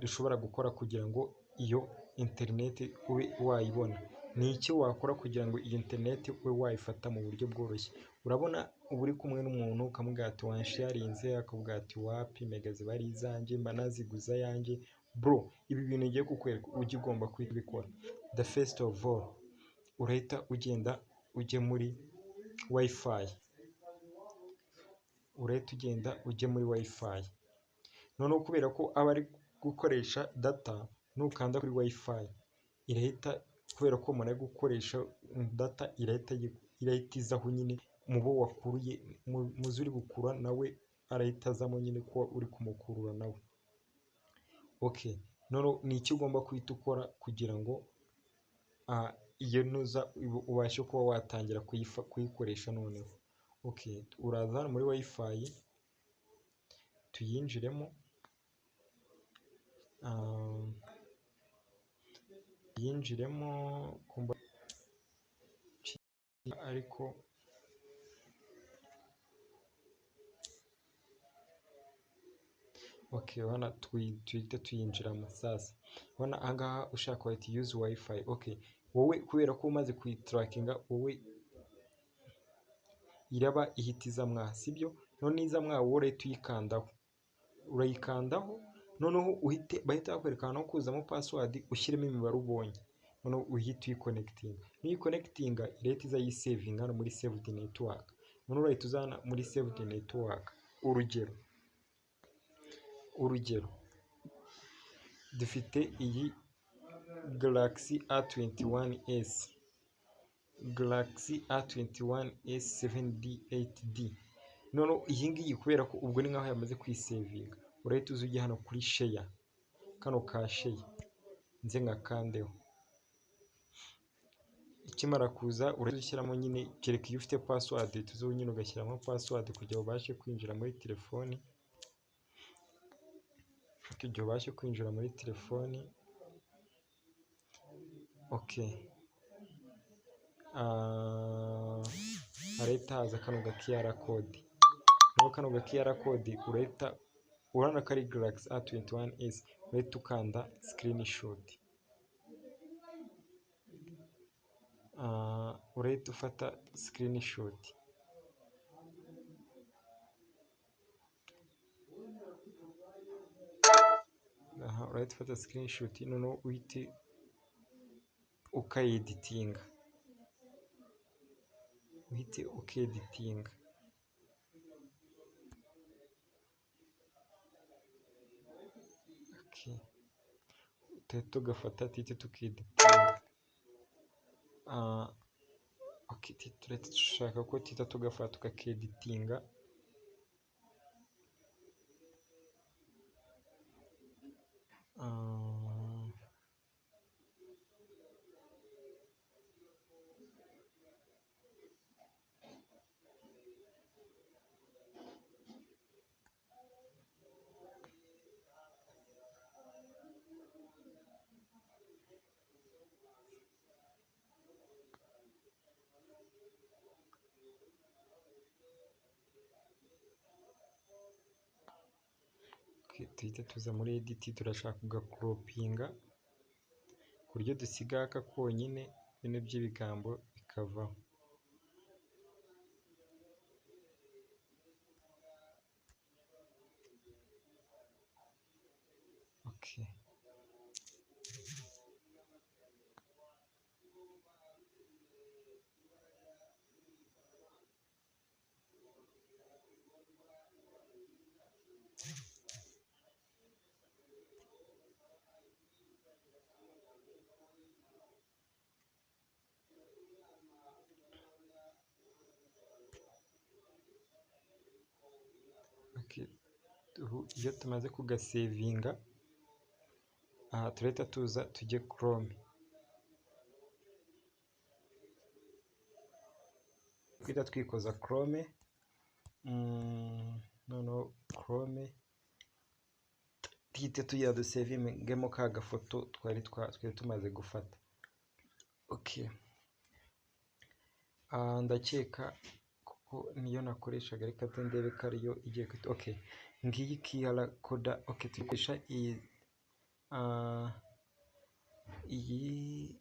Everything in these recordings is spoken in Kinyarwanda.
Dushobora gukora kugira ngo iyo interineti ube wayibona? Ni iki wakora kugira ngo iyi interineti ube wayifata mu buryo bworoshye? Urabona uba uri kumwe n'umuntu, ukamubwira ati wansharinze, akakubwira ati wapi, mega ziba ari izanjye, mba naziguze ayanjye. Bro, ibi bintu ngiye kukwereka ujye ugomba kubikora. The first of all, urahita ugenda ujye muri WiFi. Urahita ugenda ujye muri WiFi. Noneho kubera ko aba ari gukoresha data, nukanda kuri WiFi irahita, kubera ko umuntu ari gukoresha data, irahita izaho nyine mu bo wakuruye, muzo uri gukura nawe arahita azamo nyine ko uri kumukurura nawe. Okay, noneho ni iki ugomba guhita ukora kugira ngo iyo nuza ubashe kuba watangira kuyikoresha noneho? Okay, uraza hano muri WiFi, tuyinjiremo, tuyinjiremo ariko okay, urabona tuhite tuyinjiramo sasa. Urabona aha ngaha ushaka wahita use WiFi. Okay, wowe kubera ko umaze kuyitarakinga, wowe iraba ihita iza mwaha, sibyo? None iza mwaha, wowe urahita uyikandaho, urayikandaho, noneho uhite bahita bakwereka ahantu ho kuzamo password, ushyiremo imibare ubonye, noneho uhite uyikonekitinga. Nuyikonekitinga irahita iza yisevinga hano muri saved network. Noneho urahita uzana muri saved network. Urugero dufite iyi Galaxy A21s, Galaxy A21s 7D8D. Noneho iyi ngiyi, kubera ko ubwo ni nkaho yamaze kwisevinga, urahita uza ujya hano kuri share, kano ka share nze nkakandeho. Ikimara kuza urahita ushyiramo nyine, kereka iyo ufite password, uhita uza nyine ugashyiramo password kugira ubashe kwinjira muri telefoni, kugira ubashe kwinjira muri telefoni. Okay, harahita haza kano ga QR code. Noneho kano ga QR code urahita urabona ko ari Galaxy A21s, urahita ukanda screenshot. Urahita ufata screenshot. Aha urahita ufata screenshot, noneho uhite ukayeditinga, uhite ukeditinga. Okay, tuhite tugafata tuhite tukeditinga. Okay, turahita dushaka ko tuhita tugafata tukakeditinga. Tuhite tuza muri edit, turashaka kugakoropinga ku buryo dusiga aka konyine, bino by'ibigambo bikavaho. Okay. Iyo tumaze kugasevinga, aha turahita tuza tujye Chrome. Twita twikoza Chrome, noneho Chrome tuhite tujya dusevingemo ka gafoto twari tumaze gufata. Okay, ndakeka kuko niyo nakoreshaga, reka ndebe ko ariyo igiye kwita. Okay, ngiyi QR code. Okay, tuyikoresha iyi Iyi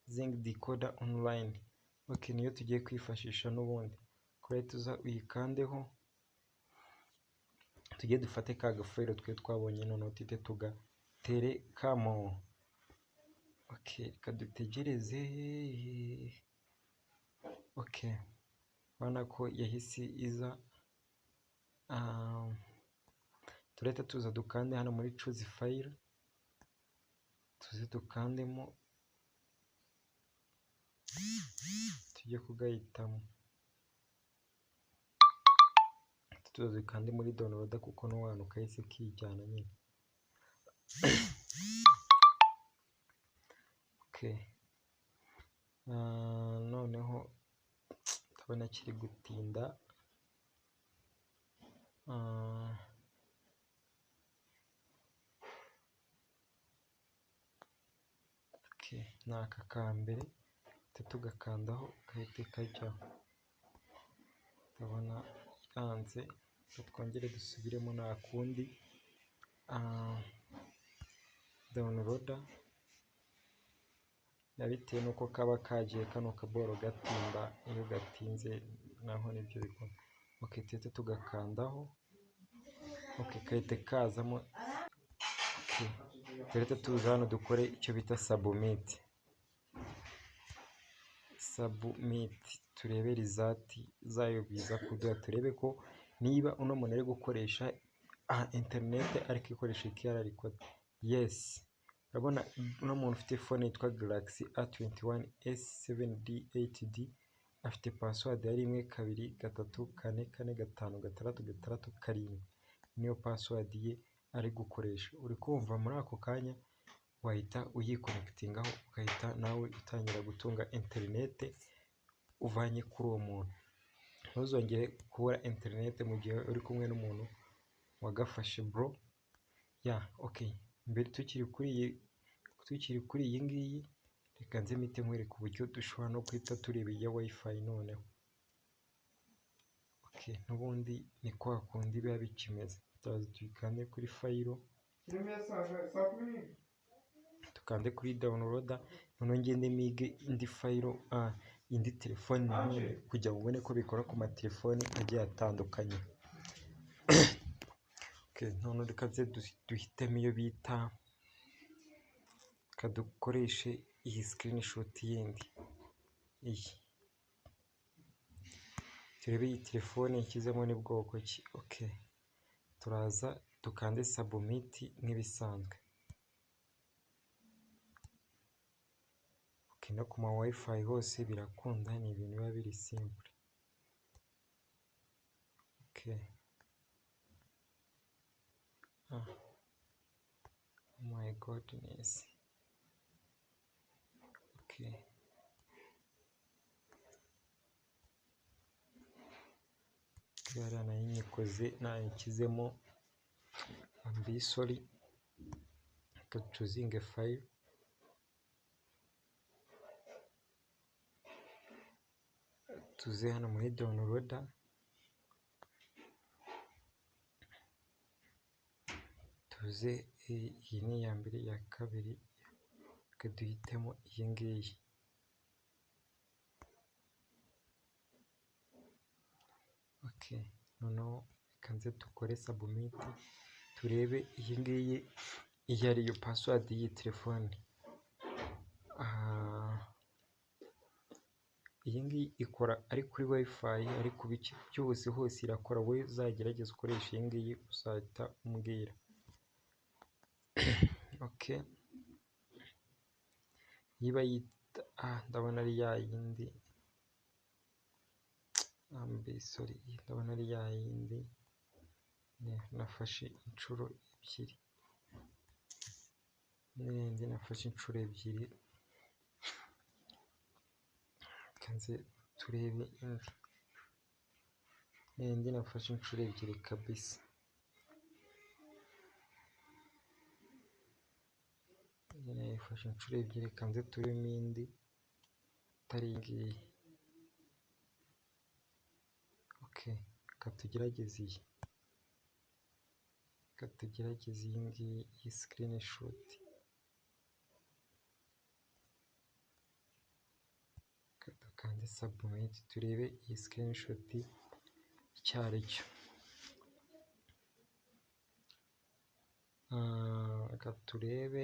Zing decoder online, okay, niyo tugiye kwifashisha n'ubundi. Kurahita uza uyikandeho, tujye dufate ka gafayiro twe twabonye, noneho tuhite tugaterekamo. Okay, reka dutegereze. Okay, urabona ko yahise iza. Turahita tuza dukande hano muri choose file, tuze dukandemo tujye kugahitamo, tuze dukande muri download kuko no hantu kahise kijyana nyine. Okay, noneho ndabona kiri gutinda. Okay, ni aka ka mbere tugakandaho gahite kajyaho. Ndabona yanze, twongere dusubiremo nta kundi. Download bitewe n'uko kaba kagiye kano kaboro gatinda, iyo gatinze naho nibyo bikora. Okay, tuhite tugakandaho. Okay, gahite kazamo. Okay, turahita tuza hano dukore icyo bita submit. Submit turebe result zayo biza kuduha, turebe ko niba uno muntu ari gukoresha internet ariko ikoresha QR code. Yes, urabona uno muntu ufite phone yitwa Galaxy A21 S7D8D afite password ya 1 2 3 4 4 5 6 6 7, niyo password ye ari gukoresha. Uri kumva muri ako kanya wahita uyikonekitingaho ugahita nawe utangira gutunga internet uvanye kuri uwo muntu. Ntuzongere kubura internet mu gihe uri kumwe n'umuntu wagafashe bro. Ya okay, mbere tukiri kuri iyi ngiyi, reka nze mpite nkwereka uburyo dushobora no guhita tureba iya wifi noneho. Okay, n'ubundi ni kwa kundi biba bikimeze. Turaza tuyikande kuri fayiro, tukande kuri download, noneho ngende mige indi fayiro, indi telefone nanone kugira ngo ubone ko bikora ku matelefoni agiye atandukanye. Okay, none reka nze duhitemo iyo bita, kadukoreshe iyi screenshot yindi iyi, turebe iyi telefone nshyizemo ni bwoko ki. Okay, turaza dukande submit nk'ibisanzwe. Okay, no ku ma wifi hose birakunda, ni ibintu biba biri simple. Okay, oh my goodness. Okay, hariya nayo nyikoze nayishyizemo, ambisori. Reka tuzinge fayiro, tuze hano muri download, tuze iyi ni iya mbere, iya kabiri, reka duhitemo iyi ngiyi. Okay, noneho reka nze dukore submit turebe iyi ngiyi iyo ariyo password y'iyi telefone. Iyi ngiyi ikora ari kuri wifi, ari ku biki byose hose irakora. Wowe uzagerageza ukoresha iyi ngiyi uzahita umbwira. Okay, niba yita ndabona ari ya yindi, sorry, ndabona ari ya yindi nafashe inshuro ebyiri, n'indi nafashe inshuro ebyiri. Reka nze turebe indi, n'indi nafashe inshuro ebyiri kabisa. Nayifashe inshuro ebyiri, reka nze turebe indi atari iyi ngiyi. Okay, reka tugerageze iyi. Reka tugerageze iyi ngiyi, iyi screenshot. Reka dukande submit turebe iyi screenshot icyo ari cyo. Reka turebe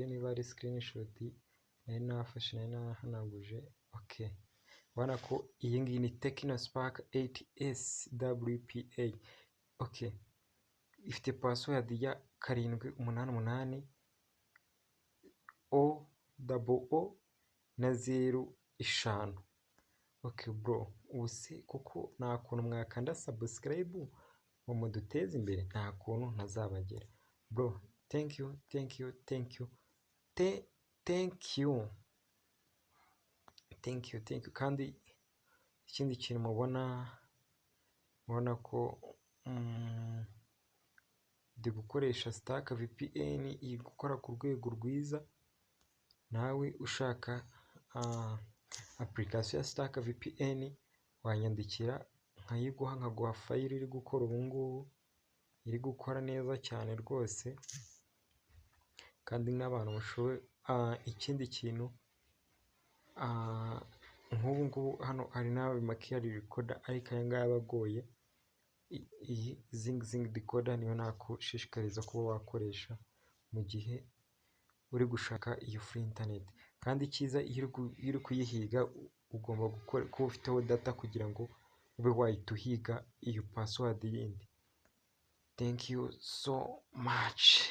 niba ari screenshot nari nafashe, nari nahanaguje. Okay, urabona ko iyi ngiyi ni Tecno Spark 8S WPA. Okay, ifite password ya 788 O double O na 05. Okay bro, ubu se kuko nta kuntu mwakanda subscribe ngo muduteze imbere? Nta kuntu ntazabagera bro. Thank you, thank you, thank you, thank you, thank you, thank you. Kandi ikindi kintu mubona ko ndi gukoresha Stark VPN, iri gukora ku rwego rwiza. Nawe ushaka application ya Stark VPN wanyandikira nkayiguha, nkaguha file iri gukora ubu ngubu, iri gukora neza cyane rwose. Kandi n'abantu bashoboye, ikindi kintu, nk'ubu ngubu hano hari n'ama QR recorder, ariko aya ngaya aba agoye. Iyi Zing Decoder niyo nagushishikariza kuba wakoresha mu gihe uri gushaka iyo free internet. Kandi icyiza, iyo uri kuyihiga ugomba kuba ufiteho data kugira ngo ube wahita uhiga iyo password yindi. Thank you so much.